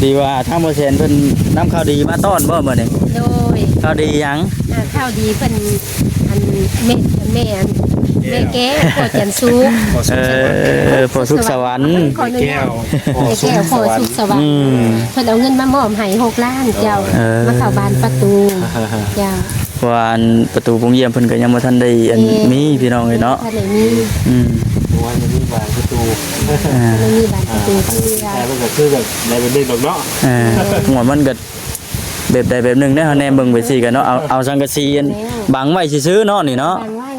ດີວ່າທາງບໍ່ແສນເພິ່ນນຳຂ່າວດີມາຕ້ອນບໍ່ມື້ນີ້? ໂດຍ ຂ່າວດີຫຍັງ? ອ່າ ຂ່າວດີເພິ່ນ ອັນ ແມ່ ແມ່ ອັນ ແກ້ວ ແມ່ແກ້ວ ພໍ່ຈັນສຸກ ພໍ່ສຸກສະຫວັນ ເອີ ພໍ່ສຸກສະຫວັນ ຂໍອະນຸຍາດ ແມ່ແກ້ວ ພໍ່ສຸກສະຫວັນ ອືມ ເພິ່ນເອົາເງິນມາມອບໃຫ້ຫົກລ້ານເຈົ້າ ເອີ ມາເຂົ້າບ້ານປະຕູ ເຈົ້າ ເພາະວ່າອັນປະຕູໂຮງຮຽນເພິ່ນກໍຍັງບໍ່ທັນໄດ້ອັນ ແມ່ນ ມີພີ່ນ້ອງເອີຍເນາະ ບໍ່ທັນໄດ້ມີ ອືມ ບໍ່ທັນໄດ້ມີບານປະຕູ ອ່າ ບໍ່ທັນໄດ້ມີບານປະຕູເທື່ອ ອ່າ ແຕ່ມັນກໍຄືແບບໄດ້ເປັນເດັກດອກເນາະ ເອີ ງວດມັນກໍແບບໃດແບບໜຶ່ງເດ້ ເຮົາແນມເບິ່ງໄປຊີ້ກໍເນາະ ເອົາ ເອົາສັງກະສີອັນ ແມ່ນ ບັງໄວ້ຊື່ໆເນາະນີ້ເນາະ ບັງໄວ້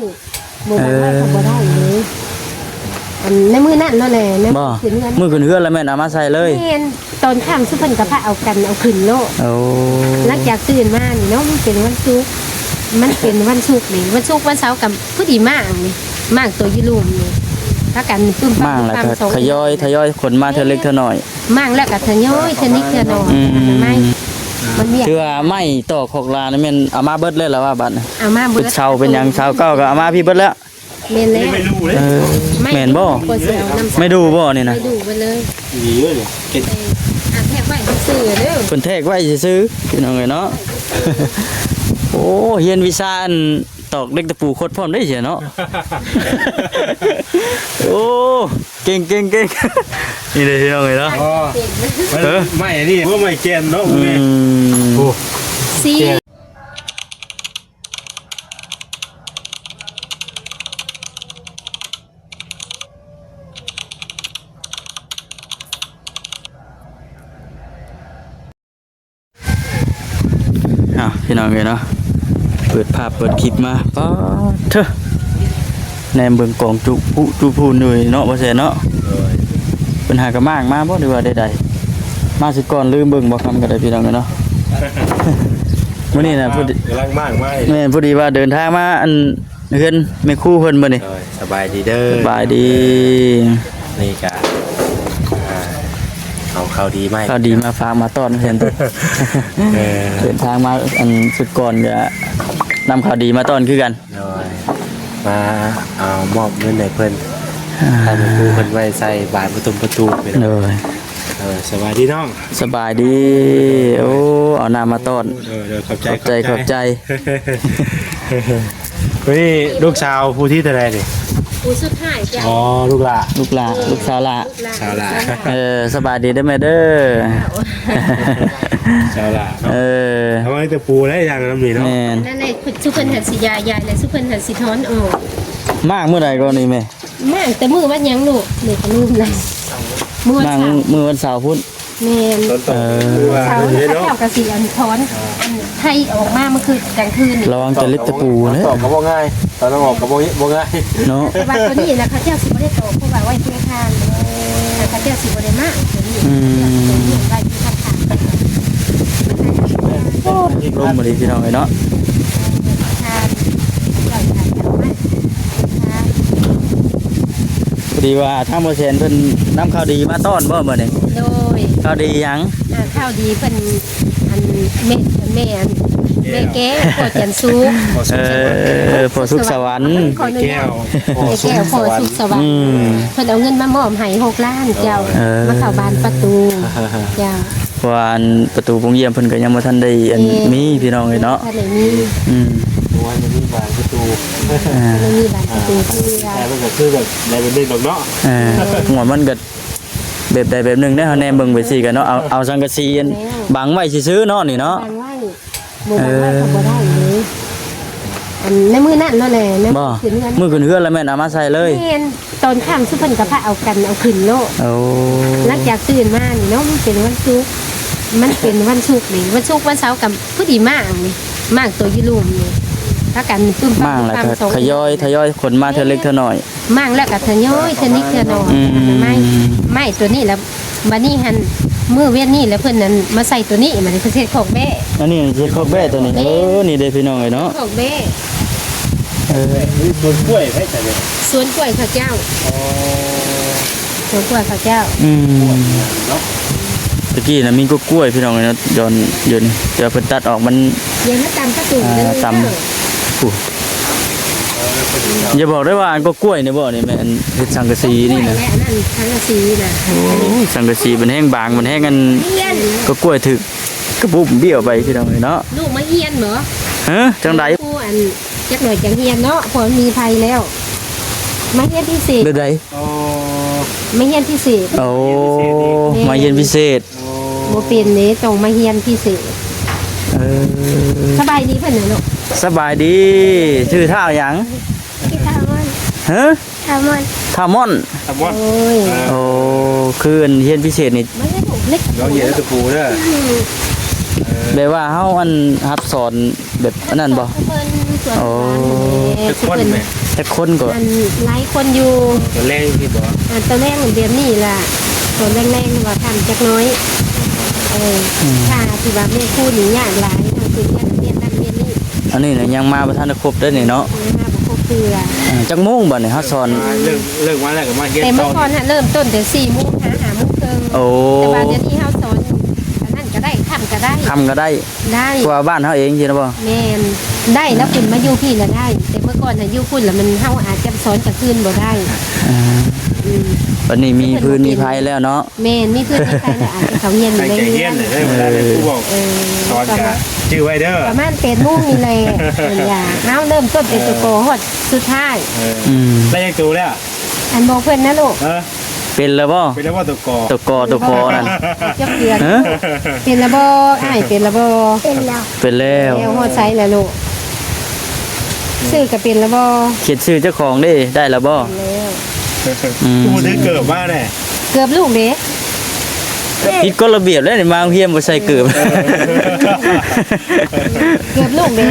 ບໍ່ບັງໄວ້ກໍບໍ່ໄດ້ເດ້ ເອີ ອັນໃນມື້ນັ້ນໂລດແຫຼະ ໃນມື້ຂຶ້ນເຮືອນ ມື້ຂຶ້ນເຮືອນລະແມ່ນເອົາມາໃສ່ເລີຍ ແມ່ນ ຕອນຄ່ຳຊຸເພິ່ນກໍພາເອົາກັນເອົາຂຶ້ນໂລດ ໂອ້ ຫຼັງຈາກຕື່ນມານີ້ເນາະ ມັນເປັນວັນສຸກ ມັນເປັນວັນສຸກນີ້ ວັນສຸກວັນເສົາກໍພໍດີມ້າງນີ້ ມ້າງຕົວຢູ່ລຸ່ມນີ້ ພາກັນປຶ້ມປ້ຳ ມ້າງແລ້ວກໍ ປຶ້ມປ້ຳ ທະຍອຍ ທະຍອຍຂົນມາເທື່ອເລັກເທື່ອນ້ອຍ ມ້າງແລ້ວກໍທະຍອຍ ທະນິກທະໜອຍ ອືມ ໄມ້ ມັນວຽກ ຄືວ່າໄມ້ຕອກຄອກລານີ້ແມ່ນເອົາມາເບິດເລີຍລະວ່າບັດນີ້ ເອົາມາເບິດ ເສົາເປັນຫຍັງ ເສົາເກົ່າກໍເອົາມາພີ້ເບິດແລ້ວ ແມ່ນແລ້ວ ເອີ ແມ່ນບໍ່? ບໍ່ຊິເອົານຳ ໄມ້ດູ່ບໍ່ນີ້ນະ? ໄມ້ດູ່ໄປເລີຍ ດີເລີຍ ເກັບ ເອີ ອ່າ ແທກໄວ້ຊື່ໆເດີ ເພິ່ນແທກໄວ້ຊື່ໆ ພີ່ນ້ອງເອີຍເນາະ ໂອ້ ຮຽນວິຊາອັນຕອກເຫຼັກຕະປູຄົດພ້ອມເດ້ເສຍເນາະ ໂອ້ ເກັ່ງໆໆ ນີ້ເດ້ພີ່ນ້ອງເອີຍເນາະ ອໍ ເອີ ໄມ້ອັນນີ້ ບໍ່ໄມ້ແກ່ນເນາະ ອືມ ໂອ້ ສີ ອ້າວ ພີ່ນ້ອງເອີຍເນາະ ເປີດພາບເປີດຄລິບມາ ປາດເທີ ແນມເບິ່ງກອງຈຸພຸຈຸພູນຢູ່ເນາະ ບໍ່ແຊເນາະ ໂດຍ ເພິ່ນຫາກະມ້າງມາບໍ່ ຫຼືວ່າໃດໆ ມາຊິກ່ອນ ລືມເບິ່ງບໍ່ຄຳກໍໄດ້ ພີ່ນ້ອງເອີຍເນາະ ມື້ນີ້ນະ ກຳລັງມ້າງມາ ແມ່ນ ພໍດີວ່າເດີນທາງມາ ອັນ ເຮືອນແມ່ຄູເພິ່ນມື້ນີ້ ໂດຍ ສະບາຍດີເດີ ສະບາຍດີ ນີ້ກະ ອ່າ ເອົາຂ່າວດີມາໃຫ້ ຂ່າວດີມາຝາກມາຕ້ອນເພິ່ນ ເອີ ເດີນທາງມາອັນສຸດກ່ອນກະນຳຂ່າວດີມາຕ້ອນຄືກັນ ໂດຍ ມາເອົາມອບເງິນໃຫ້ເພິ່ນ ອ່າ ໃຫ້ແມ່ຄູເພິ່ນໄວ້ໃສ່ບາດປະຕຸມປະຕູ ໂດຍ ເອີ ສະບາຍດີນ້ອງ ສະບາຍດີ ໂອ້ ເອົານ້ຳມາຕ້ອນ ເອີ ເອີ ຂອບໃຈ ຂອບໃຈ ຂອບໃຈ ຂອບໃຈ ນີ້ລູກສາວຜູ້ທີເທົ່າໃດນີ້? ຜູ້ສຸດທ້າຍເຈົ້າ ອໍ ລູກຫຼ້າ ລູກຫຼ້າ ເອີ ລູກສາວຫຼ້າ ລູກຫຼ້າ ສາວຫຼ້າ ເອີ ສະບາຍດີເດີແມ່ເດີ ສາວຫຼ້າເນາະ ເອີ ເອົາໄວ້ແຕ່ປູໄດ້ຢ່າງນຳນີ້ເນາະ ແມ່ນ ນັ້ນແຫຼະ ຊຸເພິ່ນຫັ້ນຊິຢາຍ ຢາຍແລ້ວຊຸເພິ່ນຫັ້ນຊິຖອນອອກ ມ້າງມື້ໃດກ່ອນນີ້ແມ່? ມ້າງແຕ່ມື້ວັນຫຍັງລູກ ນີ້ກໍລືມແລ້ວ ມື້ວັນເສົາ ມື້ວັນເສົາພຸ້ນ ແມ່ນ ເອີ ເສົາ ເຂົາເຈົ້າກໍຊິອັນຖອນ ອັນໄຂ່ອອກມາ ມັນຄືກາງຄືນນີ້ ລະວັງແຕ່ເລັບຕະປູເດີ ຕອກກໍບໍ່ງ່າຍ ຕອນເອົາອອກກໍບໍ່ ບໍ່ງ່າຍເນາະ ແຕ່ວ່າຕົວນີ້ນະ ເຂົາເຈົ້າຊິບໍ່ໄດ້ຕອກ ເພາະວ່າໄວ້ເພຄານ ແຕ່ເຂົາເຈົ້າຊິບໍ່ໄດ້ມ້າງຕົວນີ້ ອືມ ໄວ້ທີ່ຂ້າງໆ ລົມມື້ນີ້ພີ່ນ້ອງເອີຍເນາະ ພໍດີວ່າທາງບໍ່ແສນເພິ່ນນຳຂ່າວດີມາຕ້ອນບໍ່ມື້ນີ້? ໂດຍ ຂ່າວດີຫຍັງ? ອ່າ ຂ່າວດີເພິ່ນ ອັນ ແມ່ ແມ່ ອັນ ແມ່ແກ້ວ ພໍ່ຈັນສຸກ ເອີ ພໍ່ສຸກສະຫວັນ ຂໍອະນຸຍາດ ແມ່ແກ້ວ ພໍ່ສຸກສະຫວັນ ອືມ ເພິ່ນເອົາເງິນມາມອບໃຫ້ຫົກລ້ານເຈົ້າ ເອີ ມາເຂົ້າບ້ານປະຕູ ເຈົ້າ ເພາະວ່າອັນປະຕູໂຮງຮຽນເພິ່ນກໍຍັງບໍ່ທັນໄດ້ອັນ ແມ່ນ ມີພີ່ນ້ອງເອີຍເນາະ ບໍ່ທັນໄດ້ມີ ອືມ ບໍ່ທັນໄດ້ມີບານປະຕູ ອ່າ ບໍ່ທັນໄດ້ມີບານປະຕູເທື່ອ ແຕ່ມັນກໍຄືແບບໃດແບບໜຶ່ງດອກເນາະ ເອີ ງວດມັນກໍແບບໃດແບບໜຶ່ງເດ້ ເຮົາແນມເບິ່ງໄປຊີ້ກໍເນາະ ເອົາ ເອົາສັງກະສີອັນ ແມ່ນ ບັງໄວ້ຊື່ໆເນາະນີ້ເນາະ ບັງໄວ້ ບໍ່ບັງໄວ້ກໍບໍ່ໄດ້ເດ້ ເອີ ອັນໃນມື້ນັ້ນໂລດແຫຼະ ໃນມື້ຂຶ້ນເຮືອນ ມື້ຂຶ້ນເຮືອນລະແມ່ນເອົາມາໃສ່ເລີຍ ແມ່ນ ຕອນຄ່ຳຊຸເພິ່ນກໍພາເອົາກັນເອົາຂຶ້ນໂລດ ໂອ້ ຫຼັງຈາກຕື່ນມານີ້ເນາະ ມັນເປັນວັນສຸກ ມັນເປັນວັນສຸກນີ້ ວັນສຸກວັນເສົາກໍພໍດີມ້າງນີ້ ມ້າງຕົວຢູ່ລຸ່ມນີ້ ພາກັນປຶ້ມປ້ຳ ມ້າງແລ້ວກໍທະຍອຍ ທະຍອຍຂົນມາເທື່ອເລັກເທື່ອນ້ອຍ ມ້າງແລ້ວກໍທະຍອຍ ທະນິກທະໜອຍ ອືມ ໄມ້ ໄມ້ຕົວນີ້ລະ ບາດນີ້ຫັ້ນ ມື້ວຽນນີ້ລະເພິ່ນນັ້ນມາໃສ່ຕົວນີ້ ບາດນີ້ເພິ່ນເຮັດຄອກແບ້ ອັນນີ້ເຮັດຄອກແບ້ຕົວນີ້ ແມ່ນ ເອີ ນີ້ເດ້ພີ່ນ້ອງເອີຍເນາະ ຄອກແບ້ ເອີ ນີ້ສວນກ້ວຍໃຜຊະນີ້? ສວນກ້ວຍເຂົາເຈົ້າ ອໍ ສວນກ້ວຍເຂົາເຈົ້າ ອືມ ເນາະ ຕະກີ້ນະມີກໍກ້ວຍພີ່ນ້ອງເອີຍເນາະ ດອນຢູ່ນີ້ ແຕ່ວ່າເພິ່ນຕັດອອກມັນ ດຽວມາຕຳປະຕູ ອ່າ ເດີ ຕຳ ເອີ ຢ່າບອກໄດ້ວ່າອັນກໍກ້ວຍນີ້ບໍ່ ນີ້ແມ່ນເຮັດສັງກະສີນີ້ນະ ແຫຼະ ອັນນັ້ນສັງກະສີນະ. ໂອ້ ສັງກະສີມັນແຮງບາງ ມັນແຮງອັນ ຮຽນ ກໍກ້ວຍຖືກກະບຸ້ມບ້ຽວໄປ ພີ່ນ້ອງເອີຍເນາະ. ລູກມາຮຽນບໍ່? ຮະ ຈັ່ງໃດ? ຄູອັນ ຈັກໜ້ອຍຈັ່ງຮຽນເນາະ ເພາະມີໄຟແລ້ວ. ມາຮຽນພິເສດ ແບບໃດ? ອໍ ມາຮຽນພິເສດ. ໂອ້ ມາຮຽນພິເສດ. ໂອ້ ບໍ່ເປັນເດ້ ຕ້ອງມາຮຽນພິເສດ. ເອີ ສະບາຍດີເພິ່ນນະລູກ. ສະບາຍດີ ຊື່ທ້າວຫຍັງ? ຊື່ທ້າວມ່ອນ. ຮະ? ທ້າວມ່ອນ. ທ້າວມ່ອນ. ທ້າວມ່ອນ. ໂອ້ຍ ເອີ ໂອ້ ຄືອັນຮຽນພິເສດນີ້ ມາເຮັດລູກເລັກ ລອງເຮັດໃຫ້ຕະປູເດີ. ອືມ ເອີ ແບບວ່າເຮົາອັນຮັບສອນ ແບບອັນນັ້ນບໍ່? ເພິ່ນສວນ ໂອ້ ສານແຫຼະ ຈັກຄົນແມ່? ຈັກຄົນກໍ ອັນຫຼາຍຄົນຢູ່. ຕອນແລງນີ້ບໍ່? ອ່າ ຕອນແລງແບບນີ້ລະ ຕອນແລງໆ ຫຼືວ່າຄ່ຳຈັກໜ້ອຍ. ເອີ ອືມ ຖ້າທີ່ວ່າແມ່ຄູນີ້ຍາກຫຼາຍ ເຮົາຊິຮຽນ ຮຽນນັ້ນຮຽນນີ້. ອັນນີ້ນະ ຍັງມາບໍ່ທັນໄດ້ຄົບເດ້ນີ້ເນາະ. ຍັງມາບໍ່ຄົບເທື່ອ. ອ່າ ຈັກໂມງບັດນີ້ເຮົາສອນ? ເລີກ ເລີກມາແລ້ວກໍມາຮຽນ ແຕ່ເມື່ອກ່ອນຫັ້ນເລີ່ມຕົ້ນແຕ່ສີ່ໂມງຫາຫ້າໂມງເຄິ່ງ. ໂອ້ ແຕ່ວ່າດຽວນີ້ເຮົາສອນ ອັນນັ້ນກໍໄດ້ ຄ່ຳກໍໄດ້ ຄ່ຳກໍໄດ້. ໄດ້ ກວ່າບ້ານເຮົາເອງຊີ້ນະບໍ່? ແມ່ນ ໄດ້ແລ້ວ ຂຶ້ນມາຢູ່ພີ້ລະໄດ້ ແຕ່ເມື່ອກ່ອນຫັ້ນຢູ່ພຸ້ນລະມັນ ເຮົາອາດຈະສອນກາງຄືນບໍ່ໄດ້. ອ່າ ອືມ ບັດນີ້ມີຟືນມີໄຟແລ້ວເນາະ. ແມ່ນ ມີຟືນມີໄຟແລ້ວ ອາດຈະເຂົ້າຮຽນຢູ່ໃນເຮືອນ. ຕັ້ງໃຈຮຽນເດີ ເວລາແມ່ຄູບອກ ເອີ ສອນກະຈື່ໄວ້ເດີ ປະມານແປດໂມງນີ້ແຫຼະ. ເອີ ເພິ່ນວ່າ ເຮົາເລີ່ມຕົ້ນແຕ່ ເອີ ໂຕ ກ ຮອດສຸດທ້າຍ. ເອີ ອືມ ໄດ້ຈັກໂຕແລ້ວ? ອັນບອກເພິ່ນນະລູກ. ເອີ ເປັນແລ້ວບໍ່? ເປັນແລ້ວບໍ່ໂຕ ກ ໂຕ ກ ໂຕ ກ ນັ້ນ? ຈັກເດືອນ? ຮະ? ເປັນແລ້ວບໍ່ອ້າຍ? ເປັນແລ້ວບໍ່? ເປັນແລ້ວ. ເປັນແລ້ວ. ແລ້ວຮອດໃສລະລູກ? ຊື່ກະເປັນແລ້ວບໍ່? ຂຽນຊື່ເຈົ້າຂອງເດ້ ໄດ້ແລ້ວບໍ່? ເປັນແລ້ວ. ອືມ ຄືບໍ່ຖືເກີບມາແດ່? ເກີບລູກເດ້. ຜິດກົດລະບຽບແລ້ວນີ້ ມາໂຮງຮຽນບໍ່ໃສ່ເກີບ. ເອີ ເກີບລູກເດ້.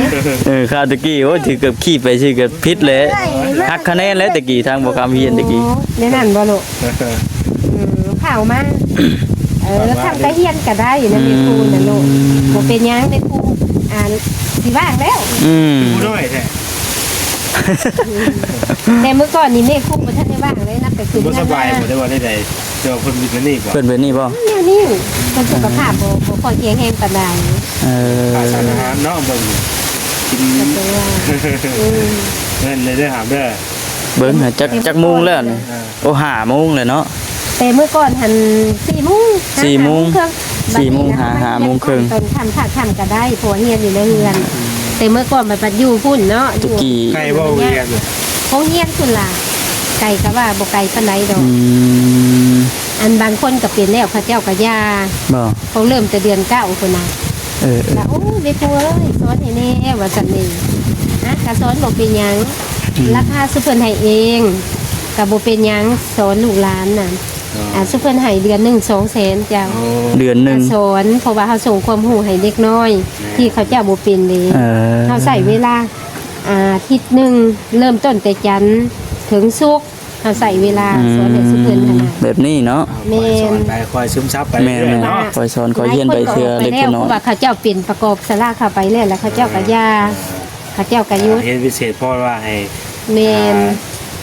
ເອີ ຄາວຕະກີ້ ໂອ້ຍ ຖືເກີບຂີ່ໄປຊື່ກໍຜິດແຫຼະ ຫັກຄະແນນແຫຼະ ຕະກີ້ທາງບໍ່ຄຳຮຽນຕະກີ້. ໂອ້ ແນວນັ້ນບໍ່ລູກ? ອືມ ພາອອກມາ. ເອີ ທຳກະຮຽນກະໄດ້ນະ ອືມ ແມ່ຄູນະລູກ. ບໍ່ເປັນຫຍັງ ແມ່ຄູ ອ່າ ຊິວ່າງແລ້ວ. ອືມ ຜູ້ນ້ອຍແທ້. ແຕ່ມື້ກ່ອນນີ້ແມ່ຄູບໍ່ທັນໄດ້ວ່າງເລີຍ ນັບແຕ່ຄືນ ບໍ່ສະບາຍບໍ່ ຫຼືວ່າໃດໆ? ເຈົ້າເພິ່ນເປັນແບບນີ້ບໍ່? ເພິ່ນເປັນນີ້ບໍ່? ແນວນີ້ ເພິ່ນສຸຂະພາບບໍ່ ບໍ່ຄ່ອຍແຂງແຮງປານໃດ. ເອີ ຂາດສານອາຫານເນາະ ເບິ່ງກິນ ອືມ ເງິນເດີ ຫາມເດີ. ເບິ່ງຫາຈັກ ຈັກໂມງແລ້ວນີ້? ເອີ ໂອ້ ຫ້າໂມງແລ້ວເນາະ. ແຕ່ມື້ກ່ອນຫັ້ນສີ່ໂມງ ສີ່ໂມງ ຫ້າໂມງເຄິ່ງ ສີ່ໂມງຫາຫ້າໂມງເຄິ່ງ. ຕອນຄ່ຳ ພາກຄ່ຳກະໄດ້ ເພາະວ່າຮຽນຢູ່ໃນເຮືອນ. ແຕ່ມື້ກ່ອນບັດ ບັດຢູ່ພຸ້ນເນາະ ຕະກີ້ ຢູ່ ໄກບໍ່ໂຮງຮຽນ? ໂຮງຮຽນພຸ້ນລະ ໄກກະວ່າບໍ່ໄກປານໃດດອກ. ອືມ ອັນບາງຄົນກະເປັນແລ້ວ ເຂົາເຈົ້າກະຢ່າ ບໍ່ ເຂົາເລີ່ມແຕ່ເດືອນເກົ້າພຸ້ນນະ. ເອີ ເອີ ລະ ໂອ້ຍ ແມ່ຄູເອີຍ ສອນໃຫ້ແດ່ ວ່າຊັ້ນນີ້. ອະ ກະສອນບໍ່ເປັນຫຍັງ. ອືມ ລາຄາຊຸມເພິ່ນໃຫ້ເອງ ກະບໍ່ເປັນຫຍັງ ສອນລູກຫຼານນະ. ອໍ ອາ ຊຸມເພິ່ນໃຫ້ເດືອນໜຶ່ງສອງແສນເຈົ້າ. ໂອ້ ເດືອນໜຶ່ງ ກະສອນ ເພາະວ່າເຮົາສົ່ງຄວາມຮູ້ໃຫ້ເດັກນ້ອຍ ແມ່ນ ທີ່ເຂົາເຈົ້າບໍ່ເປັນເດ້. ເອີ ເຮົາໃຊ້ເວລາ ອາ ອາທິດໜຶ່ງ ເລີ່ມຕົ້ນແຕ່ຈັນເຖິງສຸກ ເຮົາໃຊ້ເວລາ ອືມ ສອນໃຫ້ຊຸມເພິ່ນຫັ້ນນະ ແບບນີ້ເນາະ. ແມ່ນ ຄ່ອຍສອນໄປ ຄ່ອຍຊຶມຊັບໄປ ແມ່ນໆ ເລື້ອຍໆເນາະ. ຄ່ອຍສອນ ຄ່ອຍຮຽນໄປເທື່ອເລັກເທື່ອນ້ອຍ. ເພາະວ່າເຂົາເຈົ້າເປັນປະກອບສາລາເຂົ້າໄປແລ້ວ ລະເຂົາເຈົ້າກະຢ່າ ເອີ ເຂົາເຈົ້າກະຢຸດ ອ່າ ຮຽນພິເສດ ເພາະວ່າໃຫ້ ແມ່ນ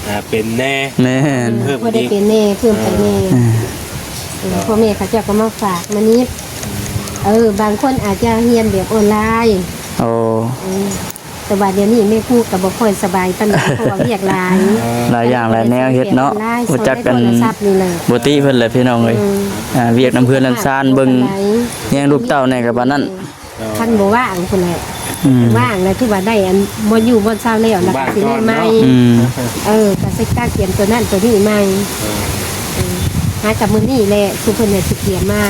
ອ່າ ອ່າ ເປັນແດ່ ແມ່ນ ເພີ່ມ ພໍໄດ້ເປັນແດ່ ເພີ່ມໄປແດ່. ເອີ ເອີ ເອີ ພໍ່ແມ່ເຂົາເຈົ້າກະມາຝາກມານິບ. ເອີ ບາງຄົນອາດຈະຮຽນແບບອອນລາຍ. ໂອ້ ເອີ ແຕ່ວ່າດຽວນີ້ແມ່ຄູກະບໍ່ຄ່ອຍສະບາຍປານໃດ ເພາະວ່າວຽກຫຼາຍ ເອີ ຫຼາຍຢ່າງຫຼາຍແນວເຮັດເນາະ. ບໍ່ຈັກກັນ ໂທລະສັບນີ້ແຫຼະ ບໍ່ຕິເພິ່ນແຫຼະພີ່ນ້ອງເອີຍ. ອືມ ອ່າ ວຽກນຳເຮືອນນຳຊານ ເບິ່ງແຍງລູກເຕົ້າແດ່ກະປານນັ້ນ. ຄັນບໍ່ວ່າງພຸ້ນແຫຼະ ອືມ ວ່າງແລ້ວຖືວ່າໄດ້ອັນບ່ອນຢູ່ບ່ອນເຊົາແລ້ວ ລະກະຊິເລີ່ມໃໝ່. ອືມ ເອີ ກະຊິກະກຽມໂຕນັ້ນໂຕນີ້ໃໝ່. ເອີ ເອີ ຫາກະມື້ນີ້ແຫຼະ ຊຸມເພິ່ນຊິກຽມມາ.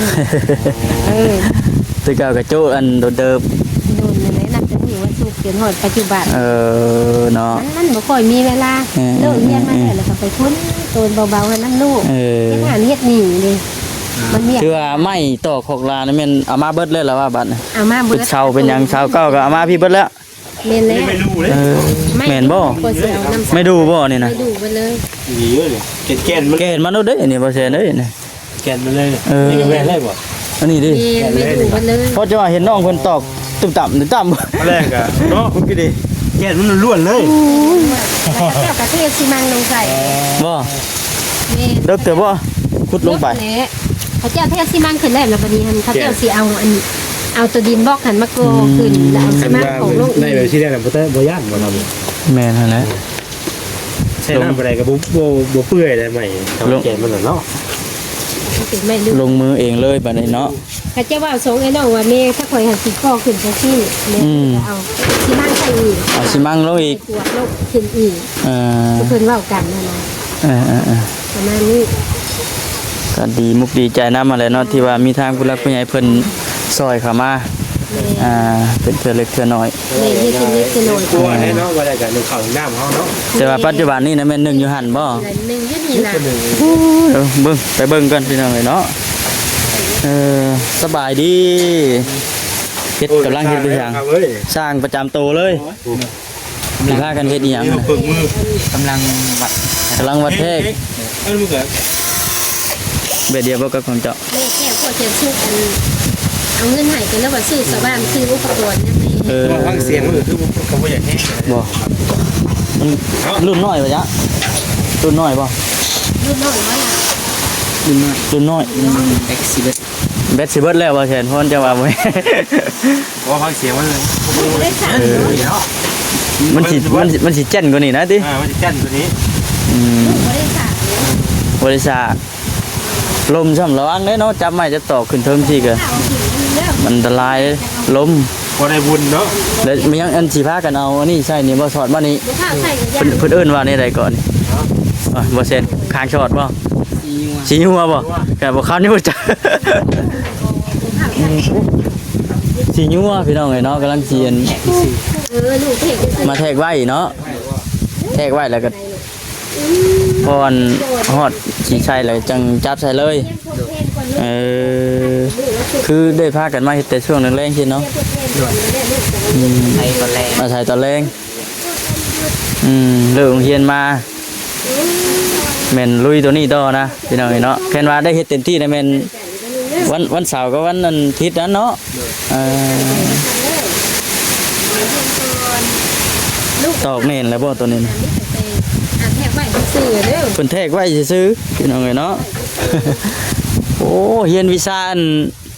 ເອີ ແຕ່ເກົ່າກະໂຈະອັນໂດນເຕີບ ໂດນແລ້ວ ນັບແຕ່ມື້ວັນສຸກຈົນຮອດປັດຈຸບັນ. ເອີ ເນາະ ມັນ ມັນບໍ່ຄ່ອຍມີເວລາ. ເອີ ເລີກຮຽນມາແລ້ວ ເອີ ລະກະໄປພຸ້ນ ໂຕນເບົາໆ ຫັ້ນນຳລູກ. ເອີ ເຮັດຫັ້ນເຮັດນີ້ເດ້. ອ່າ ມັນມີ ຖືວ່າໄມ້ຕອກຄອກລານີ້ແມ່ນເອົາມາເບິດເລີຍລະວ່າບັດນີ້ ເອົາມາເບິດ ເສົາເປັນຫຍັງ ເສົາເກົ່າກະເອົາມາພີ້ເບິດແລ້ວ. ແມ່ນແລ້ວ ເອີ ແມ່ນບໍ່? ໄມ້ດູ່ບໍ່ນີ້ນະ? ໄມ້ດູ່ເບິດເລີຍ. ດີເດ້ ແກ່ນ ແກ່ນມັນ ແກ່ນມັນໂລດເດ້ນີ້ ບໍ່ແຊນເອີຍນີ້ ແກ່ນມັນເລີຍ. ເອີ ແມ່ນເລີຍບໍ່? ອັນນີ້ເດ້ ແມ່ນໄມ້ດູ່ເບິດເລີຍ. ເພາະຈະວ່າເຫັນນ້ອງເພິ່ນຕອກ ຕຸ້ມຕ່ຳ ຕຸ້ມຕ່ຳ ຕອນແລກກະເນາະ ພຸ້ນກະດີ ແກ່ນມັນລ້ວນເລີຍ. ໂອ້ຍ ເຈົ້າກະເທຊີມັງລົງໃສ່ ບໍ່? ແມ່ນ ເດິກເຕີບບໍ່? ຂຸດລົງໄປ ເຂົາເຈົ້າເທຊີມັງຂຶ້ນແລ້ວ ລະບາດນີ້ຫັ້ນ ເຂົາເຈົ້າຊິເອົາອັນ ເອົາໂຕດິນບລັອກຫັ້ນມາກໍ່ຂຶ້ນ ລະເອົາຊີມັງຂອງລົງອີກ. ໄດ້ແບບຊີ້ແລ້ວ ບໍ່ ບໍ່ຢ້ານບໍ່ລະ? ແມ່ນຫັ້ນແຫຼະ. ແຕ່ນ້ຳບໍ່ໄດ້ກໍບໍ່ ບໍ່ ບໍ່ເປື່ອຍໄດ້ໄມ້ ເອົາແກ່ນມັນແຫຼະເນາະ ເປັນໄມ້ ລົງມືເອງເລີຍບາດນີ້ເນາະ. ເຂົາເຈົ້າເວົ້າສອງເອື້ອຍນ້ອງວ່າ ແມ່ຖ້າຂ້ອຍຫັ້ນຊິກໍ່ຂຶ້ນຈັ່ງຊີ້ ແມ່ ອືມ ກໍເອົາຊີມັງໃສ່ອີກ ເອົາຊີມັງລົງອີກ ກວດລົງຂຶ້ນອີກ ເອີ ທີ່ເພິ່ນເວົ້າກັນຫັ້ນນະ ເອີໆໆ ປະມານນີ້ ກໍດີມຸກດີໃຈນຳຫັ້ນແຫຼະເນາະ ທີ່ວ່າມີທາງຜູ້ຫຼັກຜູ້ໃຫຍ່ເພິ່ນຊ່ອຍເຂົ້າມາ ແມ່ນ ອ່າ ເປັນເທື່ອເລັກເທື່ອນ້ອຍ ແມ່ນ ເຮັດເປັນເລັກເປັນນ້ອຍ ຄົວແນ່ເນາະ ວ່າໄດ້ກໍໜຶ່ງເຂົ້າໜຶ່ງນ້ຳເຮົາເນາະ ແຕ່ວ່າປັດຈຸບັນນີ້ນະແມ່ນໜຶ່ງຢູ່ຫັ້ນບໍ່? ໜຶ່ງຢູ່ນີ້ລະ ເອີ ເບິ່ງ ໄປເບິ່ງກ່ອນພີ່ນ້ອງເອີຍເນາະ. ເອີ ສະບາຍດີ ເຮັດ ໂອ້ຍ ກຳລັງເຮັດໄປຫຍັງ? ຊ່າງປະຈຳໂຕເລີຍ ໂອ້ຍ ຊິພາກັນເຮັດອີ່ຫຍັງ? ເບິ່ງມື ກຳລັງວັດ ກຳລັງວັດແທກ ເອີ ເອົາມືກະ ແບບດຽວບໍ່ກັບຂອງເຈົ້າ? ແມ່ແກ້ວພວກຈະຊື້ອັນ ເອົາເງິນໃຫ້ ກໍເລີຍວ່າຊື້ສະຫວ່ານ ຊື້ອຸປະກອນນຳແມ່ ເອີ ແຕ່ວ່າຟັງສຽງມັນກໍຄືກໍບໍ່ຢາກແຮງ ບໍ່ ມັນລຸ້ນນ້ອຍບໍ່ຈະ? ລຸ້ນນ້ອຍບໍ່? ລຸ້ນນ້ອຍບໍ່ລະ? ລຸ້ນນ້ອຍ ລຸ້ນນ້ອຍ ອືມ ແບັດຊິເບິດ ແບັດຊິເບິດແລ້ວບໍ່ແສນພອນ ເຈົ້າວ່າບໍ່ແມ່ນ ເພາະວ່າຟັງສຽງມັນ ບໍ່ໄດ້ສັ່ນເນາະ ເອີ ເນາະ ມັນຊິ ມັນຊິ ມັນຊິແຈ້ນກວ່ານີ້ນະຕິ ເອີ ມັນຊິແຈ້ນກວ່ານີ້ ອືມ ບໍ່ໄດ້ສາກ ບໍ່ໄດ້ສາກ ລົມຊ້ຳ ລະວັງເດ້ເນາະ ຈັບໄມ້ຈັບຕອກຂຶ້ນເທິງຊີ້ກະ ມັນອັນຕະລາຍ ລົມ ບໍ່ໄດ້ບຸນເນາະ ແລ້ວແມ່ນຫຍັງອັນຊິພາກັນເອົາອັນນີ້ໃສ່ນີ້ບໍ່ ສອດມານີ້ ບໍ່ພາໃສ່ກໍ ເພິ່ນ ເພິ່ນເອີ້ນວ່າແນວໃດເກາະນີ້? ຮະ? ບໍ່ແຊນ ຄາງສອດບໍ່? ສີຍົວ ສີຍົວບໍ່? ກະບໍ່ຄາວນີ້ບໍ່ຈັກ ສີຍົວພີ່ນ້ອງເອີຍເນາະ ກຳລັງຊິອັນ ເອີ ລູກເທກ ມາແທກໄວ້ເນາະ ແທກໄວ້ແລ້ວກໍ ພໍອັນຮອດຊິໃສ່ແລ້ວຈັ່ງຈັບໃສ່ເລີຍ ເອີ ຄືໄດ້ພາກັນມາເຮັດແຕ່ຊ່ວງແລງໆຊີ້ເນາະ ອືມ ໃສ່ຕອນແລງ ມາໃສ່ຕອນແລງ ອືມ ເລີກໂຮງຮຽນມາ ແມ່ນລຸຍໂຕນີ້ຕໍ່ນະ ພີ່ນ້ອງເອີຍເນາະ ແມ່ນວ່າໄດ້ເຮັດເຕັມທີ່ນະ ແມ່ນວັນ ວັນເສົາກັບວັນອັນທິດນັ້ນເນາະ ເອີ ຕອກແໜ້ນແລ້ວບໍ່ໂຕນີ້ນະ? ແທກໄວ້ຊື່ໆເດີ ເພິ່ນແທກໄວ້ຊື່ໆ ພີ່ນ້ອງເອີຍເນາະ ໂອ້ ຮຽນວິຊາອັນ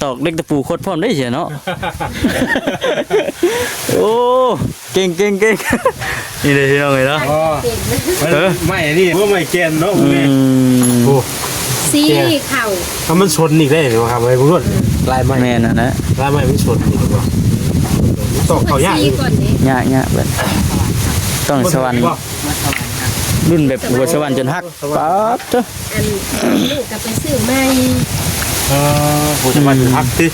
ຕອກເຫຼັກຕະປູຂົດພ້ອມໄດ້ເສຍເນາະ ໂອ້ ເກັ່ງໆໆ ນີ້ເດ້ພີ່ນ້ອງເອີຍເນາະ ອໍ ເອີ ໄມ້ອັນນີ້ບໍ່ໄມ້ແກ່ນເນາະ ອືມ ໂອ້ ສີເຂົ້າ ຖ້າມັນຊົນອີກໄດ້ບໍ່ຄັບ ໄອ້ບຸນ ລາຍໄມ້ ແມ່ນຫັ້ນແຫຼະ ລາຍໄມ້ມັນຊົນອີກບໍ່ ຕອກເຂົ້າຍາກ ຍາກໆ ເບິດ ຕ້ອງສະຫວັນ ລຸ້ນແບບຫົວສະຫວັນຈົນຫັກ ປາດເທີ ອັນ ລູກກໍໄປຊື້ໃໝ່ ເອີ ໂຫ ຈະມາຫັກຕິ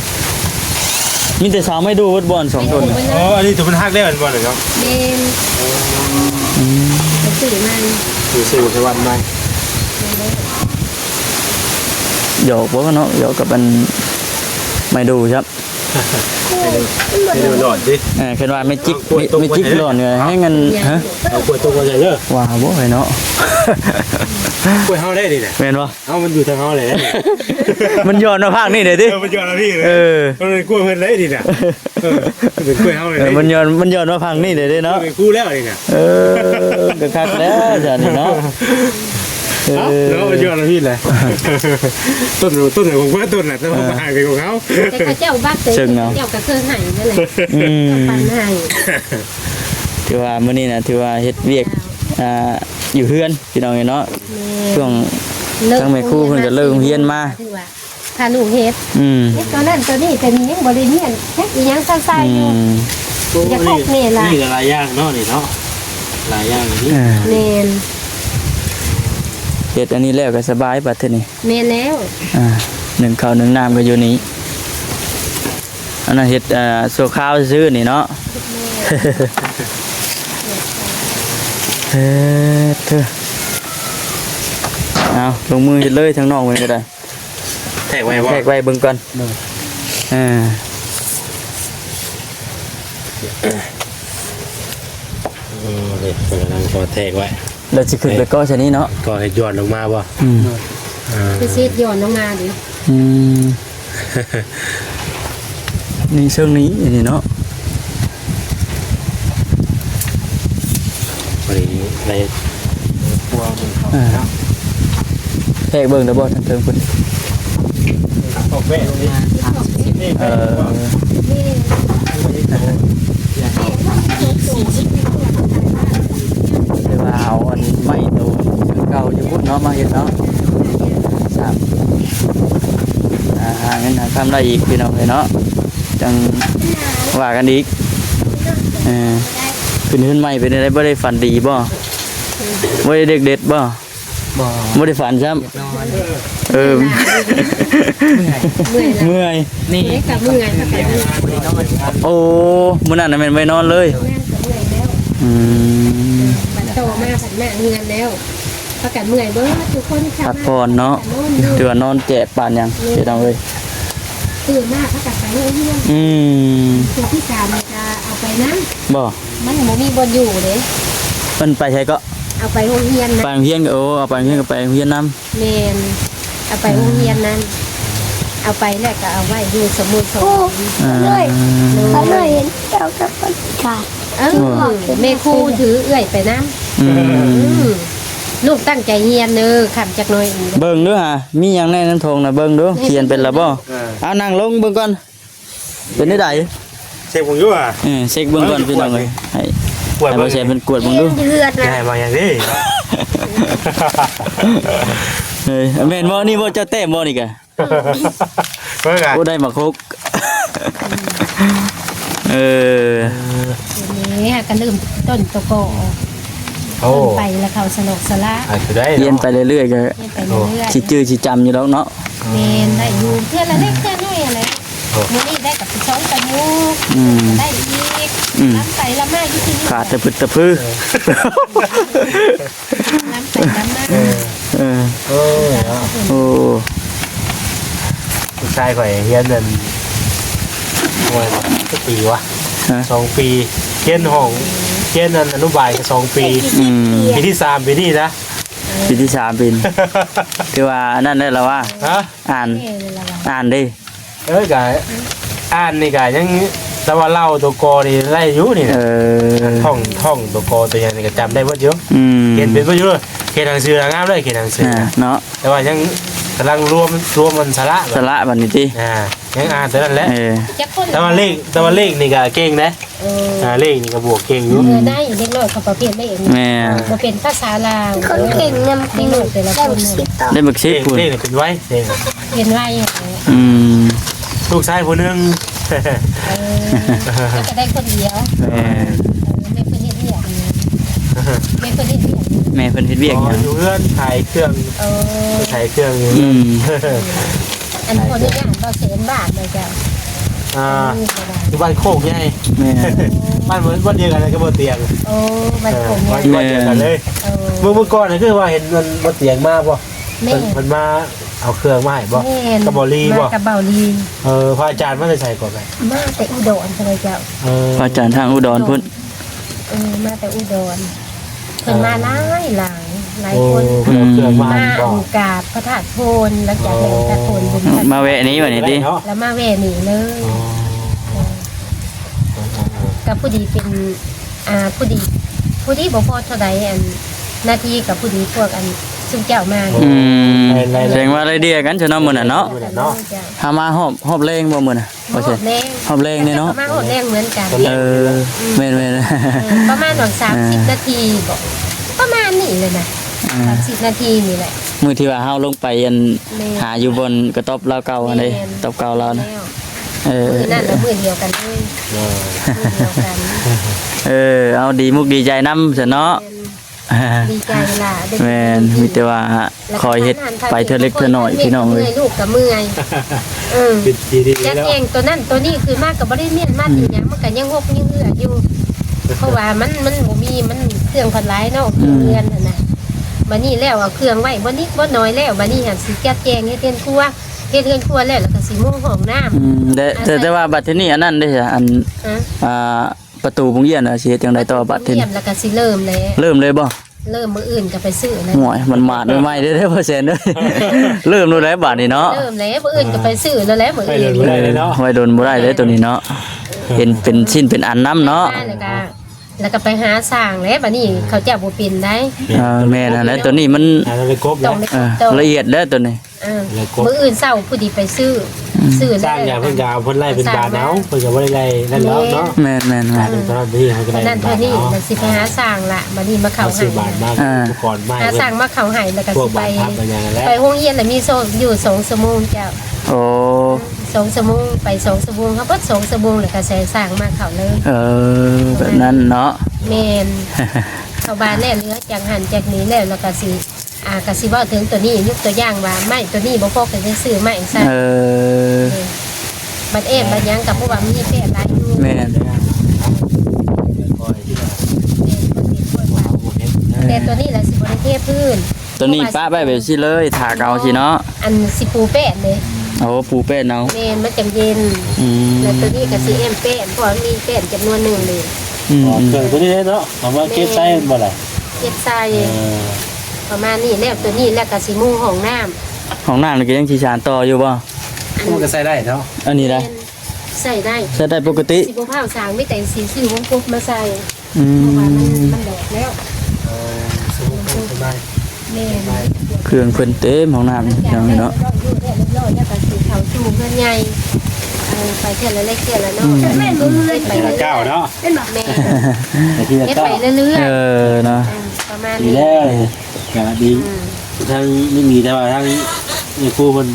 ມີແຕ່ສາວໄມ້ດູເບິດບ່ອນສອງຕົ້ນ ອໍ ອັນນີ້ຕົວມັນຫັກແລ້ວແມ່ນບໍ່ເນາະ ແມ່ນ ອືມ ໄປຊື້ໃໝ່ ໄປຊື້ສະຫວັນໃໝ່ ຢອກບໍ່ເນາະ ຢອກກັບອັນໄມ້ດູຊະ ໄມ້ດູ ໄມ້ດູຫຼອນຕິ ເອີ ຄັນວ່າແມຈິກ ແມຈິກຫຼອນ ແຮງອັນ ຮະ ເອົາກ້ວຍຕົກມາໃສ່ເດີ ວ່າບໍ່ໄດ້ເນາະ ກ້ວຍເຮົາໄດ້ນີ້ນະ ແມ່ນບໍ່? ເອົາ ມັນຢູ່ທາງເຮົາແຫຼະ ມັນຍ້ອນມາພາກນີ້ເດ້ຕິ ເອີ ມັນຍ້ອນມາພີ້ເລີຍ ເອີ ມັນເປັນກ້ວຍເພິ່ນເດ້ນີ້ນະ ເອີ ມັນເປັນກ້ວຍເຮົາເລີຍ ເອີ ມັນຍ້ອນ ມັນຍ້ອນມາພາກນີ້ເດ້ເນາະ ເປັນຄູແລ້ວນີ້ນະ ເອີ ກໍຄັກແລ້ວຈານນີ້ເນາະ ເອີ ເອົາ ມັນຍ້ອນມາພີ້ແຫຼະ ຕົ້ນ ຕົ້ນຂອງເພິ່ນ ຕົ້ນນະ ແຕ່ວ່າ ເອີ ຫາຍໄປຂອງເຮົາ ແຕ່ເຂົາເຈົ້າບັກ ແຕ່ເຈົ້າກໍເຄີຍໃຫ້ນັ້ນແຫຼະ ອືມ ປັນໃຫ້ ຖືວ່າມື້ນີ້ນະ ຖືວ່າເຮັດວຽກ ອ່າ ຢູ່ເຮືອນ ພີ່ນ້ອງເອີຍເນາະ ແມ່ນ ຊ່ວງ ເລີກ ທາງແມ່ຄູເພິ່ນກໍເລີກໂຮງຮຽນມາ ຖືວ່າພາລູກເຮັດ ອືມ ເຮັດຕົວນັ້ນຕົວນີ້ ແຕ່ນີ້ຍັງບໍ່ໄດ້ຮຽນ ເຮັດອີ່ຫຍັງຊາວໆຢູ່ ອືມ ຢາກຄົກແນ່ລະ ນີ້ກໍຫຼາຍຢ່າງເນາະ ນີ້ເນາະ ຫຼາຍຢ່າງນີ້ ເອີ ແມ່ນ ເຮັດອັນນີ້ແລ້ວກໍສະບາຍບັດທີນີ້ ແມ່ນແລ້ວ ອ່າ ໜຶ້ງເຂົ້າໜຶ້ງນ້ຳກໍຢູ່ນີ້ ອັນນັ້ນເຮັດ ອ່າ ຊົ່ວຄາວຊື່ໆນີ້ເນາະ ເອີ ເທີ ເອົາ ລົງມືເຮັດເລີຍ ທາງນ້ອງເພິ່ນກໍໄດ້ ແທກໄວ້ບໍ່? ແທກໄວ້ເບິ່ງກ່ອນ ເອີ ເອີ ນີ້ເພິ່ນກຳລັງກໍແທກໄວ້ ແລ້ວຊິຂຶ້ນໄປເກາະຊະນີ້ເນາະ ກໍໃຫ້ຍ້ອນລົງມາບໍ່? ອືມ ອ່າ ຄືຊິຍ້ອນລົງມາເດ້ ອືມ ນີ້ເຊິ່ງນີ້ ອັນນີ້ເນາະ ພໍດີໄດ້ຄົວເບິ່ງເຂົາເນາະ ແທກເບິ່ງໄດ້ບໍ່ທາງເທິງພຸ້ນ ອອກແບບນີ້ ເອີ ແຕ່ວ່າເອົາອັນໄມ້ໂຕ ເນາະ ມາເຮັດເນາະ ສາມ ຫາ ຫາເງິນຫາຄຳໄດ້ອີກ ພີ່ນ້ອງເອີຍເນາະ ຈັ່ງວ່າກັນອີກ. ເອີ ຂຶ້ນເຮືອນໃໝ່ເປັນຈັ່ງໃດ ບໍ່ໄດ້ຝັນດີບໍ່? ບໍ່ໄດ້ເດັກເດັດບໍ່? ບໍ່ ບໍ່ໄດ້ຝັນຊ້ຳ. ນອນ ເອີ ເມື່ອຍ ເມື່ອຍ ເມື່ອຍ ນີ້ ເມື່ອຍກັບເມື່ອຍ ບໍ່ໄດ້ນອນ. ໂອ້ ມື້ນັ້ນນະແມ່ນບໍ່ໄດ້ນອນເລີຍ. ແມ່ນ ກໍເມື່ອຍແລ້ວ. ອືມ ບັດຕໍ່ມາ ບັດມາເຮືອນແລ້ວ ພາກັນເມື່ອຍເບິດທຸກຄົນ. ພັກຜ່ອນເນາະ ຖືວ່ານອນແຈະປານຫຍັງ ພີ່ນ້ອງເອີຍ. ຕື່ນມາພາກັນໄປໂຮງຮຽນ. ອືມ ຜູ້ທີສາມນີ້ກໍເອົາໄປນຳ. ບໍ່ ມັນບໍ່ມີບ່ອນຢູ່ເດ້. ມັນໄປໃສເກາະ? ເອົາໄປໂຮງຮຽນນະ. ໄປໂຮງຮຽນກໍ ໂອ້ ເອົາໄປໂຮງຮຽນກໍໄປໂຮງຮຽນນຳ. ແມ່ນ ເອົາໄປໂຮງຮຽນນັ້ນ ເອົາໄປແລ້ວກໍເອົາໄວ້ຢູ່ສະໂມສອນ. ໂອ້ ເອີ ເອີ ເອີ ເຫັນເຈົ້າກັບປະກາດ. ເອີ ແມ່ຄູຖືເອື້ອຍໄປນຳ. ອືມ ອືມ ລູກຕັ້ງໃຈຮຽນເດີ ຄ້ຳຈັກໜ້ອຍອີກ. ເບິ່ງດູຫາ ມີຫຍັງແດ່ນຳຖົງນະ ເບິ່ງດູ ຂຽນເປັນລະບໍ່? ເອີ ເອົານັ່ງລົງເບິ່ງກ່ອນ. ເປັນແນວໃດ? ເຊັກເບິ່ງຢູ່ຫວາ? ເອີ ເຊັກເບິ່ງກ່ອນ ເບິ່ງ ພີ່ນ້ອງເອີຍ. ໃຫ້ ກວດ ໃຫ້ ເບິ່ງ ບ່າວແຊມເພິ່ນກວດເບິ່ງດູ. ເຮັດເຮືອນນະ ແມ່ນບໍ່ຫຍັງເດ້? ເອີ ແມ່ນບໍ່? ນີ້ບໍ່ ເຈົ້າແຕ້ມບໍ່ນີ້ກະ? ເບິ່ງກະ ໂອ້ ໄດ້ໝາກຫົກ. ເອີ ນີ້ຫາກະເລີ່ມຕົ້ນໂຕກໍ ໂອ້ ຕົ້ນໄປລະເຂົ້າສະນອກສະຫຼາ ຮຽນໄປເລື້ອຍໆ ກະ ຮຽນໄປເລື້ອຍໆ ຊິຈື່ຊິຈຳຢູ່ດອກເນາະ. ແມ່ນ ໄດ້ຢູ່ ເທື່ອລະເລັກເທື່ອນ້ອຍຫັ້ນແຫຼະ. ໂອ້ ມື້ນີ້ໄດ້ກັບສອງຕະໂມ ອືມ ໄດ້ອີກ ອືມ ລຳໄປລຳມາຢູ່ທີ່ນີ້ ຂາແຕ່ພຶດຕະພຶ ເອີ ລຳໄປລຳມາ. ເອີ ເອີ ໂອ້ຍເນາະ ໂອ້ ລູກຊາຍຂ້ອຍຮຽນນັ້ນ ໂອ້ຍ ຈັກປີວະ? ຮະ? ສອງປີ ຮຽນຫ້ອງ ຮຽນອັນອະນຸບານກໍສອງປີ. ອືມ ປີທີສາມປີນີ້ນະ. ປີທີສາມປີນີ້ ຖືວ່າອັນນັ້ນແລ້ວລະວ່າ. ຮະ? ອ່ານ ເອີ ລະວ່າ ອ່ານເດ້. ເອີ ກະອ່ານນີ້ກະຍັງ ແຕ່ວ່າເລົ່າໂຕກໍນີ້ໄດ້ຢູ່ນີ້ນະ. ເອີ ທ່ອງ ທ່ອງໂຕກໍໂຕຫຍັງນີ້ກະຈຳໄດ້ເບິດຢູ່. ອືມ ຂຽນເປັນເບິດຢູ່ ຂຽນໜັງສືງາມເລີຍ ຂຽນໜັງສື ອ່າ ເນາະ. ແຕ່ວ່າຍັງກຳລັງລວມ ລວມມັນສະຫຼະ ສະຫຼະບັດນີ້ຕິ ອ່າ ຍັງອ່ານແຕ່ນັ້ນແຫຼະ. ເອີ ຈັກຄົນ ແຕ່ວ່າເລກ ແຕ່ວ່າເລກນີ້ກະເກັ່ງເດ້. ເອີ ອ່າ ເລກນີ້ກໍບວກເກັ່ງຢູ່. ເອີ ໄດ້ ເດັກນ້ອຍເຂົາປະເພດເລກ ແມ່ນ ບໍ່ເປັນພາສາລາວ ຄົນເກັ່ງນຳ ເດັກນ້ອຍແຕ່ລະຄົນ ໄດ້ບັກສິບພຸ້ນ ເລກເປັນໄວ ເປັນໄວ. ອືມ ລູກຊາຍຜູ້ໜຶ່ງ ເອີ ກໍໄດ້ຄົນດຽວ. ແມ່ນ ເອີ ແມ່ເພິ່ນເຮັດວຽກຫຍັງ? ແມ່ເພິ່ນເຮັດວຽກຫຍັງ? ແມ່ເພິ່ນເຮັດວຽກຫຍັງ? ອໍ ຢູ່ເຮືອນຂາຍເຄື່ອງ. ເອີ ຂາຍເຄື່ອງຢູ່. ອືມ ອັນຂໍອະນຸຍາດບໍ່ເຊີຍນບ້ານເນາະເຈົ້າ. ອ່າ ຢູ່ບ້ານໂຄກໃຫຍ່. ແມ່ນ ບ້ານ ບ້ານດຽວກັນກັບບໍ່ຕຽງ. ໂອ້ ບ້ານໂຄກໃຫຍ່ ເອີ ບ້ານດຽວກັນເລີຍ. ເອີ ມື້ ມື້ກ່ອນນະຄືວ່າເຫັນມັນບໍ່ຕຽງມາບໍ່? ແມ່ນ ເພິ່ນ ເພິ່ນມາເອົາເຄື່ອງມາໃຫ້ບໍ່? ແມ່ນ ກັບເບົາລີບໍ່? ມາກັບເບົາລີ. ເອີ ພະອາຈານມາແຕ່ໃສກ່ອນ? ມາແຕ່ອຸດອນພຸ້ນແຫຼະເຈົ້າ. ເອີ ພະອາຈານທາງອຸດອນພຸ້ນ. ເອີ ມາແຕ່ອຸດອນ ເພິ່ນມາຫຼາຍ ຫຼາຍ ຫຼາຍຄົນ. ໂອ້ ເພິ່ນເອົາເຄື່ອງມາໃຫ້ບໍ່? ມາກາບພະທາດໂພນ ຫຼັງຈາກໄດ້ອອກຈາກໂພນບຸນ ມາແວະນີ້ບັດນີ້ຕິ? ແລ້ວມາແວະນີ້ເລີຍ. ອໍ ເອີ ກໍພໍດີເປັນ ອ່າ ພໍດີ ພໍດີບໍ່ພໍເທົ່າໃດ ອັນ ນາທີກໍພໍດີພວກ ອັນ ຊຸມເຈົ້າມາ. ອືມ ແສດງວ່າໄລ່ເດຍກັນຊະເນາະມື້ນັ້ນເນາະ. ເຮົາມາຮອບ ຮອບແລງບໍ່ມື້ນັ້ນ? ຮອບແລງ ຮອບແລງເດເນາະ. ມາຮອບແລງເໝືອນກັນ. ເອີ ແມ່ນໆ ເອີ ປະມານວ່າສາມສິບນາທີບໍ ປະມານນີ້ແຫຼະນະ. ອ່າ ສາມສິບນາທີນີ້ແຫຼະ ມື້ທີ່ວ່າເຮົາລົງໄປ ອັນ ແມ່ນ ຫາຢູ່ບ່ອນກະຕອບລາວເກົ່າຫັ້ນເດ້. ແມ່ນ ຕອບເກົ່າລາວນະ. ແລ້ວ ເອີ ມື້ນັ້ນລະມື້ດຽວກັນເລີຍ. ເອີ ມື້ດຽວກັນ. ເອີ ເອົາ ດີມຸກດີໃຈນຳຊັ້ນເນາະ. ແມ່ນ ດີໃຈຫຼາຍ. ແມ່ນ ມີແຕ່ວ່າ ແລ້ວກໍ ຄອຍເຮັດໄປເທື່ອເລັກເທື່ອນ້ອຍ ພີ່ນ້ອງເອີຍ. ເມື່ອຍ ລູກກໍເມື່ອຍ. ເອີ ຈັດແຈງໂຕນັ້ນໂຕນີ້ຄືນມາກໍບໍ່ໄດ້ມ້ຽນມັດອີ່ຫຍັງ ມັນກໍຍັງຫົກຍັງເຫື່ອຢູ່ ເພາະວ່າມັນ ມັນບໍ່ມີ ມັນເຄື່ອງພັນຫຼາຍເນາະ. ອືມ ເຮືອນຫັ້ນນະ ບັດນີ້ແລ້ວເອົາເຄື່ອງໄວ້ບໍ່ນິດບໍ່ໜ້ອຍແລ້ວ ບັດນີ້ຫັ້ນຊິຈັດແຈງເຮັດເຮືອນຄົວ ເຮັດເຮືອນຄົວແລ້ວ ແລ້ວກໍຊິມຸງຫ້ອງນ້ຳ. ອືມ ແຕ່ ແຕ່ ແຕ່ວ່າບັດທີນີ້ອັນນັ້ນເດ້ ອັນ ຮະ? ອ່າ ປະຕູໂຮງຮຽນ ຊິເຮັດຈັ່ງໃດຕໍ່ບັດທີນີ້? ປະຕູໂຮງຮຽນ ແລ້ວກໍຊິເລີ່ມແລ້ວ. ເລີ່ມເລີຍບໍ່? ເລີ່ມ ມື້ອື່ນກໍໄປຊື້ແລ້ວ. ໂອ້ຍ ມັນມາດໃໝ່ໆເດ້ ເດ້ ພໍ່ແສນເອີຍ. ເລີ່ມໂລດແລ້ວບາດນີ້ເນາະ. ເລີ່ມແລ້ວ ມື້ອື່ນກໍໄປຊື້ແລ້ວແຫຼະ ມື້ອື່ນ. ໄວ້ດົນບໍ່ໄດ້ເດ້ ໄວ້ດົນບໍ່ໄດ້ເດ້ໂຕນີ້ເນາະ. ເຫັນເປັນຊິ້ນເປັນອັນນຳເນາະ. ແລ້ວກໍ ແລ້ວກໍໄປຫາຊ່າງແຫຼະ ບາດນີ້ເຂົາເຈົ້າບໍ່ເປັນໃດ. ເອີ ແມ່ນຫັ້ນແຫຼະ ໂຕນີ້ມັນ ອ່າ ລະອຽດແລ້ວໂຕນີ້. ເອີ ມື້ອື່ນເຊົ້າຜູ້ດີໄປຊື້. ອື ຊື້ ສ້າງຫຍັງເພິ່ນກໍເອົາເພິ່ນໄລ່ເປັນບາດເອົາ ເພິ່ນກໍບໍ່ໄດ້ໄລ່ນັ້ນດອກເນາະ. ແມ່ນໆໆ ເພິ່ນເທົ່ານັ້ນເພິ່ນກໍໄດ້ ເພິ່ນນັ້ນເທົ່ານີ້ ກໍຊິໄປຫາສ້າງລະ ບັດນີ້ມາເຂົ້າໃຫ້ ຊື້ບາດມາ ອ່າ ອຸປະກອນມາ ຫາສ້າງມາເຂົ້າໃຫ້ ແລ້ວກໍຊິໄປ ໄປໂຮງຮຽນ ແລ້ວມີຢູ່ສອງຊົ່ວໂມງເຈົ້າ. ໂອ້ ສອງຊົ່ວໂມງ ໄປສອງຊົ່ວໂມງ ເຮົາເບິດສອງຊົ່ວໂມງ ແລ້ວກໍໃສ່ສ້າງມາເຂົ້າເລີຍ. ເອີ ແບບນັ້ນເນາະ. ແມ່ນ ເຂົ້າບ້ານແລ້ວ ເຫຼືອຈາກຫັ້ນຈາກນີ້ແລ້ວ ແລ້ວກໍຊິ ອ່າ ກໍຊິເວົ້າເຖິງໂຕນີ້ ຍົກຕົວຢ່າງວ່າໄມ້ໂຕນີ້ບໍ່ພໍ ກໍຊິຊື້ໄມ້ໃສ່. ເອີ ບັດແອມບັດຫຍັງກໍເພາະວ່າມີແປະຫຼາຍຢູ່. ແມ່ນ ແຕ່ໂຕນີ້ລະຊິບໍ່ໄດ້ເທພື້ນ ໂຕນີ້ປະໄວ້ແບບຊີ້ເລີຍ ຖ້າເອົາຊີ້ເນາະ. ອັນຊິປູແປ້ນເດ້. ໂອ້ ປູແປ້ນເອົາ. ແມ່ນ ມັນຈັ່ງເຢັນ. ອືມ ແລ້ວໂຕນີ້ກໍຊິແອ້ມແປ້ນ ເພາະວ່າມີແປ້ນຈຳນວນໜຶ່ງເດ້. ອືມ ເຄື່ອງໂຕນີ້ເນາະ ເອົາມາເກັບໃສ່ແມ່ນບໍ່ລະ? ເກັບໃສ່ ເອີ ປະມານນີ້. ແລ້ວໂຕນີ້ແລ້ວກໍຊິມຸງຫ້ອງນ້ຳ. ຫ້ອງນ້ຳນີ້ກໍຍັງຊິສານຕໍ່ຢູ່ບໍ່? ມັນກໍໃຊ້ໄດ້ເນາະ ອັນນີ້ໄດ້. ແມ່ນ ໃຊ້ໄດ້ ໃຊ້ໄດ້ປົກກະຕິ ຊິບໍ່ພ້າວສາງ ມີແຕ່ຊິຊື້ວົງກົບມາໃສ່. ອືມ ເພາະວ່າມັນ ມັນແຫຼກແລ້ວ. ເອີ ຊື້ວົງກົບສະບາຍ. ແມ່ນ ເຄື່ອງເພິ່ນເຕັມຫ້ອງນ້ຳ ພີ່ນ້ອງເນາະ. ຢູ່ໄດ້ຮຽບຮ້ອຍ ແລ້ວກໍຊິເຂົ້າສູ່ເຮືອນໃຫຍ່ ເອີ ໄປເທື່ອລະເລັກເທື່ອລະນ້ອຍ. ອືມ ເຮັດໄປເລື້ອຍໆ ເຈົ້າເນາະ. ແມ່ນ ເຮັດໄປເລື້ອຍໆ. ເອີ ເນາະ ເອີ ປະມານນີ້ ດີແລ້ວ ກໍດີ. ອືມ ທາງນີ້ມີແຕ່ວ່າທາງນີ້ຄູເພິ່ນ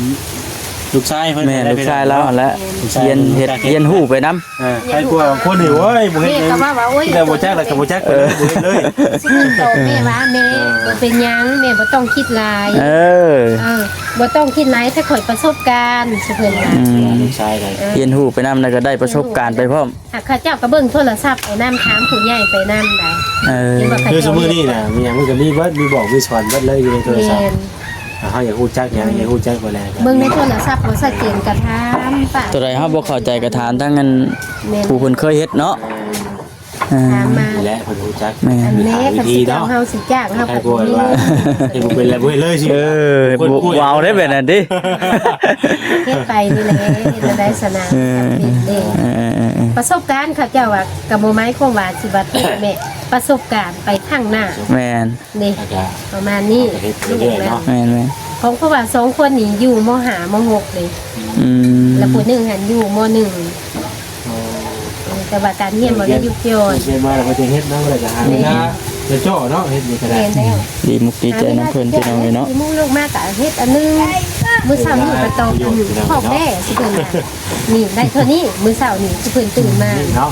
ລູກຊາຍເພິ່ນ. ແມ່ນ ແມ່ນ ລູກຊາຍລາວຫັ້ນແຫຼະ. ລູກຊາຍ ຮຽນເຮັດ ເພິ່ນກໍ ຮຽນຮູ້ໄປນຳ. ເອີ ໃຜກວ່າຄົນນີ້ ໂອ້ຍ ບໍ່ເຮັດ ແມ່ກໍວ່າ ວ່າ ໂອ້ຍ ແຕ່ບໍ່ຈັກແລ້ວກໍບໍ່ຈັກ ເອີ ເລີຍ ບໍ່ເຮັດເລີຍ. ຊິຂຶ້ນຕໍ່ແມ່ວ່າ ແມ່ ເອີ ບໍ່ເປັນຫຍັງ ແມ່ບໍ່ຕ້ອງຄິດຫຼາຍ. ເອີ ເອີ ບໍ່ຕ້ອງຄິດຫຼາຍ ຖ້າຂ້ອຍປະສົບການ ຊິເພິ່ນວ່າ. ອືມ ລູກຊາຍກໍ ເອີ ຮຽນຮູ້ໄປນຳ ແລ້ວກໍໄດ້ປະສົບການໄປພ້ອມ. ຫາກເຂົາເຈົ້າກໍເບິ່ງໂທລະສັບໄປນຳ ຖາມຜູ້ໃຫຍ່ໄປນຳໄດ໋. ເອີ ຄືຊຸມື້ນີ້ນະ ມີຫຍັງມັນກໍມີເບິດ ມີບອກມີສອນເບິດເລີຍຢູ່ໃນໂທລະສັບ. ແມ່ນ ເຮົາຢາກຮູ້ຈັກຫຍັງ ອືມ ຢາກຮູ້ຈັກໄປແລ້ວ ເບິ່ງໃນໂທລະສັບບໍ່ຊັດເຈນກໍຖາມປະ ຕົວໃດເຮົາບໍ່ເຂົ້າໃຈກໍຖາມທາງອັນ ແມ່ນ ຜູ້ເພິ່ນເຄີຍເຮັດເນາະ. ເອີ ຖາມມາ ນີ້ແຫຼະເພິ່ນຮູ້ຈັກ. ແມ່ນ ອັນນີ້ຄັນຊິຈ້າງເຮົາ ຊິຈ້າງເຮົາກໍມີ ເຮັດບໍ່ເປັນແລ້ວບໍ່ເຮັດເລີຍຊິ. ເອີ ບໍ່ເອົາໄດ້ແບບນັ້ນຕິ ເຮັດໄປນີ້ແຫຼະ ເຮັດໄດ້ຊະນະ. ເອີ ເອີ ປະສົບການເຂົາເຈົ້າວ່າ ກໍບໍ່ໝາຍຄວາມວ່າຊິວ່າຕິດແມ່ ປະສົບການໄປຂ້າງໜ້າ. ແມ່ນ ນີ້ ປະມານນີ້ ເຮັດເລື້ອຍໆເນາະ. ແມ່ນໆ ຂອງ ເພາະວ່າສອງຄົນນີ້ຢູ່ ມໍຫ້າ ມໍຫົກເດ້. ອືມ ແລ້ວຜູ້ໜຶ່ງຫັ້ນຢູ່ ມໍໜຶ່ງ. ອໍ ເອີ ແຕ່ວ່າການຮຽນບໍ່ໄດ້ຢຸດຢ່ອນ ຮຽນມາແລ້ວກໍຈະເຮັດນຳ ແລ້ວກໍຫາເວລາ ແມ່ນ ຈະເຈາະເນາະ ເຮັດນີ້ກໍໄດ້. ແມ່ນແລ້ວ ດີມຸກດີໃຈນຳເພິ່ນ ພີ່ນ້ອງເອີຍເນາະ. ມື້ລົງມາກໍເຮັດອັນໜຶ່ງ ມື້ເຊົ້ານີ້ກໍຕອກອັນຄອກແດ່ ຊິເພິ່ນວ່າ ນີ້ໄດ້ເທົ່ານີ້ ມື້ເຊົ້ານີ້ ຊິເພິ່ນຕື່ນມາເນາະ.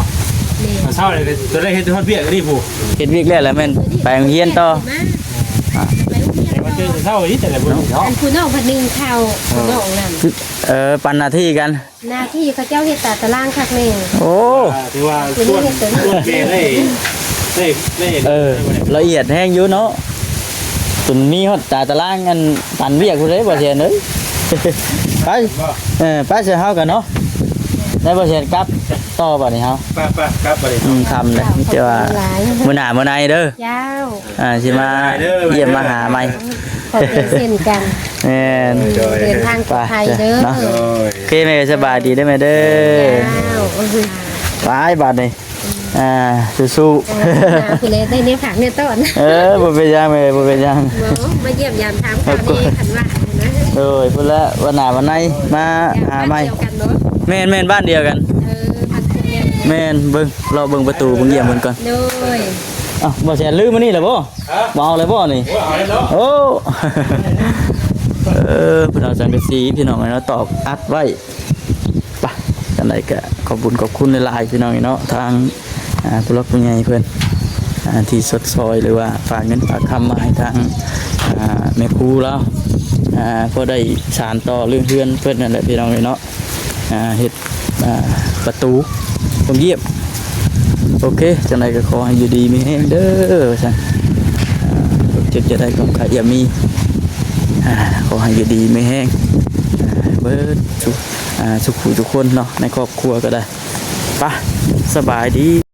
ແມ່ນ ເຊົ້ານີ້ຈະໄດ້ເຮັດຮອດວຽກນີ້ຜູ້ ເຮັດວຽກແລ້ວ ແລ້ວແມ່ນໄປໂຮງຮຽນຕໍ່. ມາ ອ່າ ໄປໂຮງຮຽນຕໍ່ ແຕ່ວ່າຕື່ນເຊົ້າອີກແຕ່ລະມື້ເນາະ. ອັນຜູ້ນ້ອງເພິ່ນໜຶ່ງເຂົ້າ ເອີ ຜູ້ນ້ອງນັ້ນ ເອີ ປັນໜ້າທີ່ກັນ. ໜ້າທີ່ເຂົາເຈົ້າເຮັດຕາຕະລາງຄັກແນ່. ໂອ້ ອ່າ ຖືວ່າ ຄືນີ້ເຮັດຕົວນີ້ ໄດ້ ໄດ້ ໄດ້ ເອີ ລະອຽດແຮງຢູ່ເນາະ ຈົນມີຮອດຕາຕະລາງ ອັນປັນວຽກພຸ້ນເດ້ ບໍ່ແຊນເອີຍ. ໄປ ບໍ່ ເອີ ໄປຊະເຮົາກັນເນາະ ໄດ້ບໍ່ແຊນກັບຕໍ່ບັດນີ້ເຮົາ. ໄປໆ ກັບບັດນີ້ ອືມ ຄ່ຳແລ້ວ ມີແຕ່ວ່າມື້ໜ້າມື້ໃນເດີ. ເຈົ້າ ອ່າ ຊິມາຢ້ຽມມາຫາໃໝ່. ຂອບໃຈເຊັ່ນກັນ. ແມ່ນ ໂດຍ ເດີນທາງປອດໄພເດີ. ໂດຍ ໂອເຄແມ່ ສະບາຍດີເດີແມ່ເດີ. ເຈົ້າ ໄປບາດນີ້ ອ່າ ສູ້ໆ. ເອີ ຜູ້ໃດໄດ້ແນວຝາກແນວຕ້ອນ. ເອີ ບໍ່ເປັນຫຍັງແມ່ ບໍ່ເປັນຫຍັງ. ມາຢ້ຽມຢາມຖາມຂ່າວແດ່ຄັນວ່ານະ. ໂດຍ ພຸ້ນລະ ວັນໜ້າວັນໃນມາຫາໃໝ່. ບ້ານດຽວກັນເນາະ. ແມ່ນໆ ບ້ານດຽວກັນ. ເອີ ບ້ານດຽວກັນ. ແມ່ນ ເບິ່ງ ເລາະເບິ່ງປະຕູເບິ່ງຢ້ຽມເພິ່ນກ່ອນ. ໂດຍ ເອົ້າ ບໍ່ແຊນ ລືມມື້ນີ້ລະບໍ່? ຮະ? ບໍ່ເອົາເລີຍບໍ່ນີ້? ໂອ້ຍ ເອົາເລີຍເນາະ. ເອີ ເພິ່ນເອົາສັງກະສີ ພີ່ນ້ອງເອີຍເນາະ ຕອກອັດໄວ້. ປະ ຈັ່ງໃດກໍຂອບບຸນຂອບຄຸນຫຼາຍໆ ພີ່ນ້ອງເອີຍເນາະ ທາງ ອ່າ ຜູ້ຫຼັກຜູ້ໃຫຍ່ເພິ່ນ ອ່າ ທີ່ຊົດຊ່ອຍ ຫຼືວ່າຝາກເງິນຝາກຄຳມາໃຫ້ທາງ ອ່າ ແມ່ຄູລາວ ອ່າ ພໍໄດ້ສານຕໍ່ເລື່ອງເຮືອນເພິ່ນນັ້ນແຫຼະ ພີ່ນ້ອງເອີຍເນາະ. ອ່າ ເຮັດ ອ່າ ປະຕູໂຮງຢ້ຽມ. ໂອເຄ ຈັ່ງໃດກໍຂໍໃຫ້ຢູ່ດີມີແຮງເດີ ວ່າຊັ້ນ. ອ່າ ຄວາມເຈັບຢ່າໄດ້ ຄວາມໄຂ້ຢ່າມີ. ອ່າ ຂໍໃຫ້ຢູ່ດີມີແຮງ ອ່າ ເບິດທຸກ ອ່າ ທຸກຜູ້ທຸກຄົນເນາະ ໃນຄອບຄົວກໍໄດ້. ປະ ສະບາຍດີ.